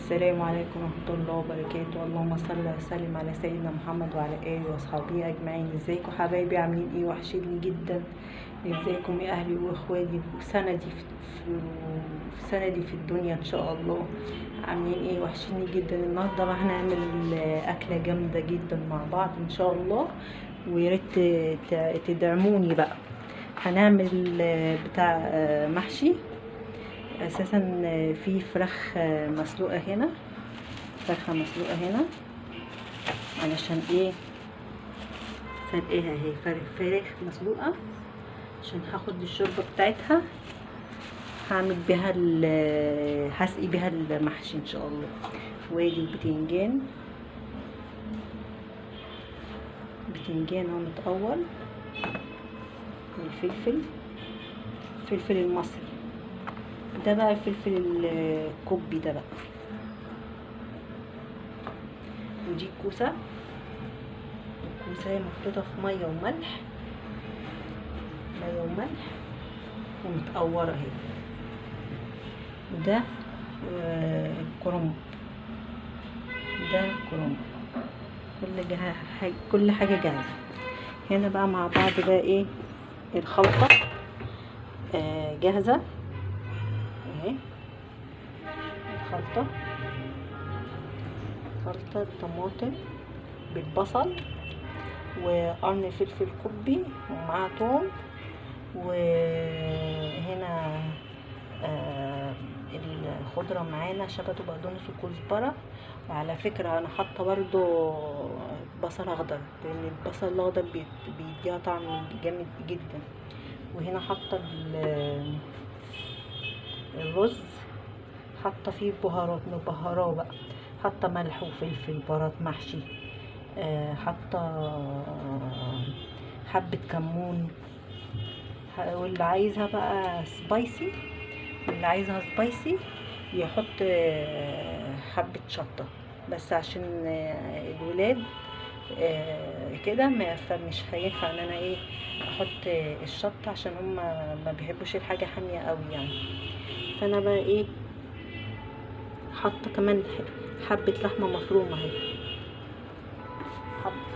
السلام عليكم ورحمة الله وبركاته. اللهم صل وسلم على سيدنا محمد وعلى آله وأصحابه أجمعين. ازيكم حبايبي؟ عاملين ايه؟ وحشتني جدا. ازيكم يا أهلي وإخواتي وسندي في سندي في الدنيا إن شاء الله. عاملين ايه؟ وحشتني جدا. النهارده بقى هنعمل أكلة جامدة جدا مع بعض إن شاء الله، وياريت تدعموني بقى. هنعمل بتاع محشي. اساسا في فراخ مسلوقة هنا، فرخة مسلوقة هنا، علشان ايه؟ سلقاها اهي، فراخ مسلوقة عشان هاخد الشوربة بتاعتها، هعمل بيها هسقي بيها المحشي ان شاء الله. وادي البتنجان، بتنجان اهو متقور، والفلفل، الفلفل المصري ده بقى، الفلفل الكوبي ده بقى. ودي الكوسه، الكوسه محطوطة في مية وملح، مية وملح ومتقوره اهي. وده كرنب، ده كرنب. كل حاجة جاهزة هنا بقى مع بعض. بقى ايه الخلطة جاهزة اهي. الخلطة، خلطة طماطم بالبصل وقرن فلفل كوبي ومعاه توم، وهنا الخضرة معانا شبت وبقدونس وكزبرة. وعلى فكرة انا حاطة برضو بصل اخضر، لان البصل الاخضر بيديها طعم جامد جدا. وهنا حاطة الرز، حاطه فيه بهارات، مبهراه بقى، حاطه ملح وفلفل، بهارات محشي، حاطه حبه كمون. واللي عايزها بقى spicy، واللي عايزها spicy يحط حبه شطه، بس عشان الولاد كده ما فمش هينفع ان انا ايه احط الشطه، عشان هم ما بيحبوش الحاجة حامية قوي يعني. فانا بقى ايه حاطه كمان حبه لحمه مفرومه اهي،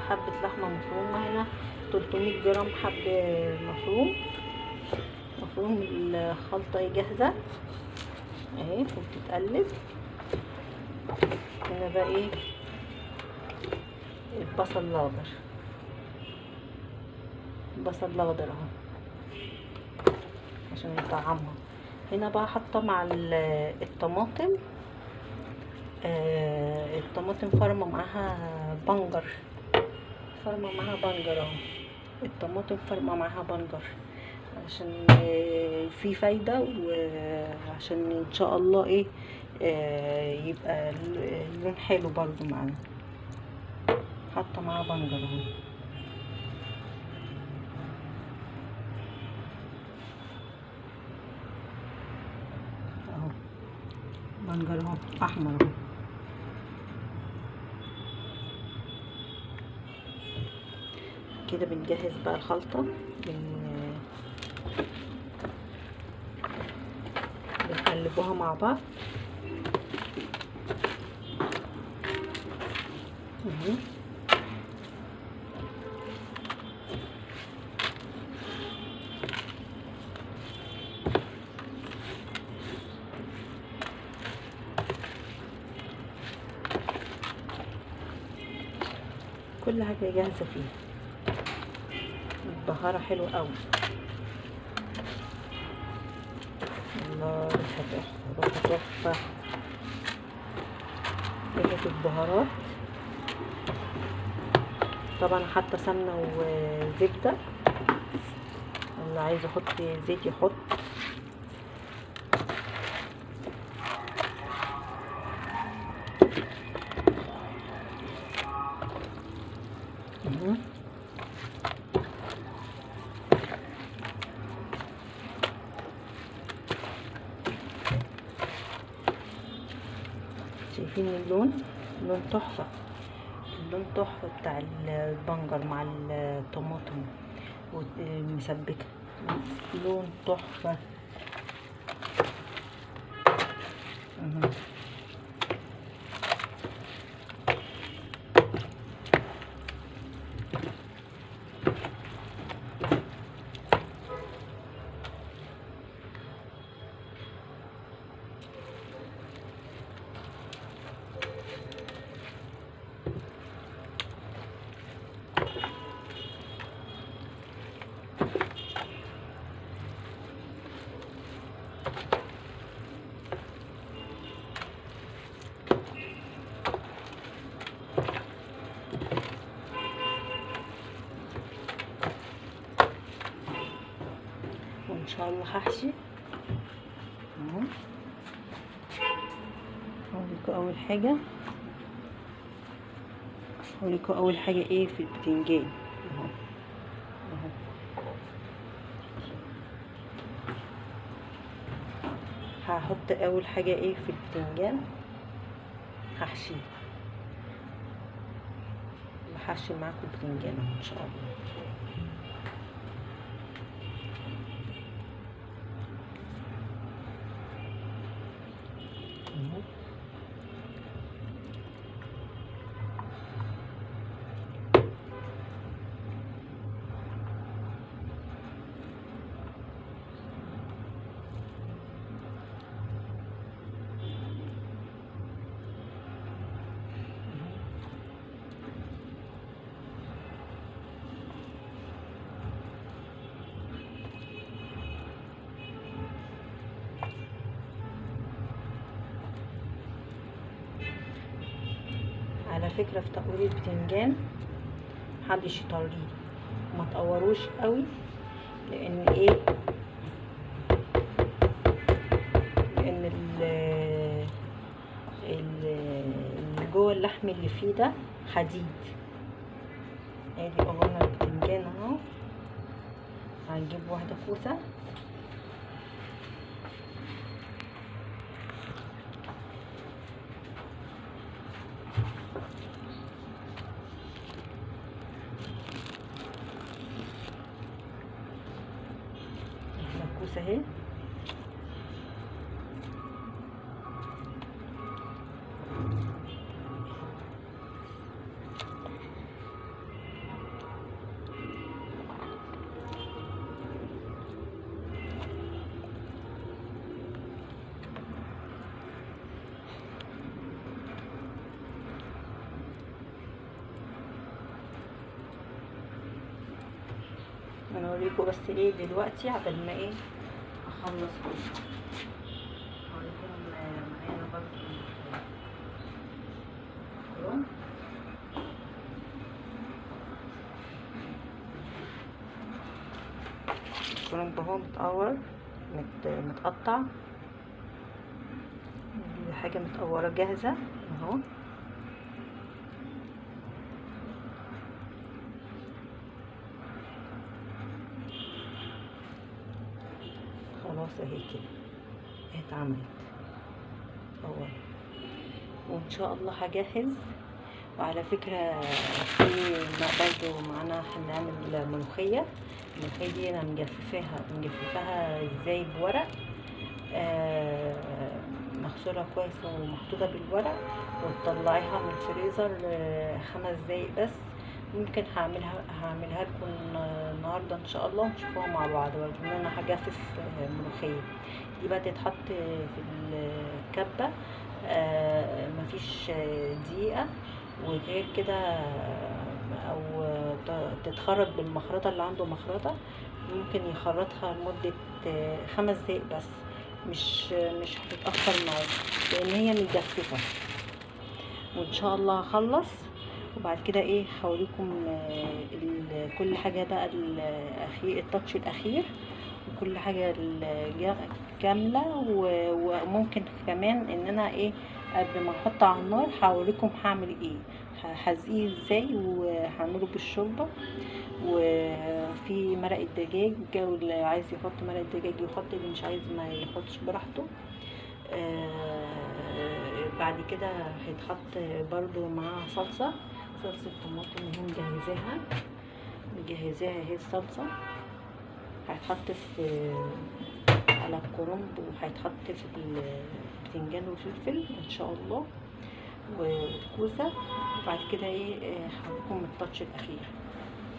حبه لحمه مفرومه هنا 300 جرام حب مفروم. الخلطة ايه جاهزة اهي وبتتقلب. هنا بقى ايه البصل الاخضر، البصل الاخضر اهو عشان يطعمها. هنا بقى حاطه مع الطماطم، الطماطم فرمه معاها بنجر، فرمه معاها بنجر اهو، الطماطم فرمه معاها بنجر عشان في فايده، وعشان ان شاء الله ايه يبقى اللون حلو برضو معانا. حاطه معاها بنجر اهو. اهو بنجر اهو احمر اهو. كده بنجهز بقى الخلطة، بنقلبوها مع بعض اهو. كل حاجة جاهزة فيها، متبهرة حلو قوي. الله، ريحة تحفة، ريحة تحفة، ريحة البهارات. طبعا حاطة سمنة وزبدة، اللي عايز يحط زيت يحط. شايفين اللون؟ لون تحفة، اللون تحفة بتاع البنجر مع الطماطم والمسبكة، لون تحفة. شاء الله هحشي اهو. هوريكم اول حاجة، هوريكم اول حاجة ايه في البتنجان اهو اهو. هحط اول حاجة ايه في البتنجان، هحشيه، هحشي معاكم البتنجان اهو ان شاء الله. على فكرة في تقوير البتنجان محدش يطريه، ما تقوروش قوي، لان ايه، لان اللي جوه اللحم اللي فيه ده حديد. ادي قورنا البتنجان اهو. هنجيب واحدة كوسة، كوسة اهي، انا اوريكم بس ايه دلوقتي عبال ما ايه اخلص كله. اوريكم معانا برضو الكرنب. الكرنب اهو متقور، متقطع، دي حاجة متقوره جاهزة اهو. خلاص اهي كده اتعملت اهو، وان شاء الله هجهز. وعلى فكرة في برضو معانا هنعمل ملوخية. الملوخية دي انا مجففاها ازاي بورق، مغسوله كويس ومحطوطه بالورق، وتطلعيها من الفريزر 5 دقايق بس. ممكن هعملها لكم النهارده ان شاء الله ونشوفوها مع بعض. برضه ان انا هجفف الملوخية دي بقى تتحط في الكبه، مفيش دقيقة وغير كده، او تتخرط بالمخرطه. اللي عنده مخرطه ممكن يخرطها لمدة 5 دقايق بس، مش هتتاخر معاه لان هي متجففه. وان شاء الله هخلص وبعد كده ايه هوريكم كل حاجة بقى، الاخير التاتش الاخير وكل حاجة كاملة. وممكن كمان ان انا ايه قبل ما احطه على النار هوريكم هعمل ايه، هسقيه ازاي وهعمله بالشوربه. وفي مرق الدجاج، واللي عايز يحط مرق الدجاج يحط، اللي مش عايز ما يحطش براحته. بعد كده هيتحط برضو مع صلصه طماطم اهي مجهزاها اهي. الصلصه هيتحط في على الكرنب، وهيتحط في البتنجان والفلفل ان شاء الله والكوسه. وبعد كده ايه هوريكم التاتش الاخير.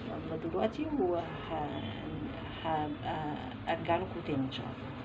يلا دلوقتي وهبقى ارجع لكم تاني ان شاء الله.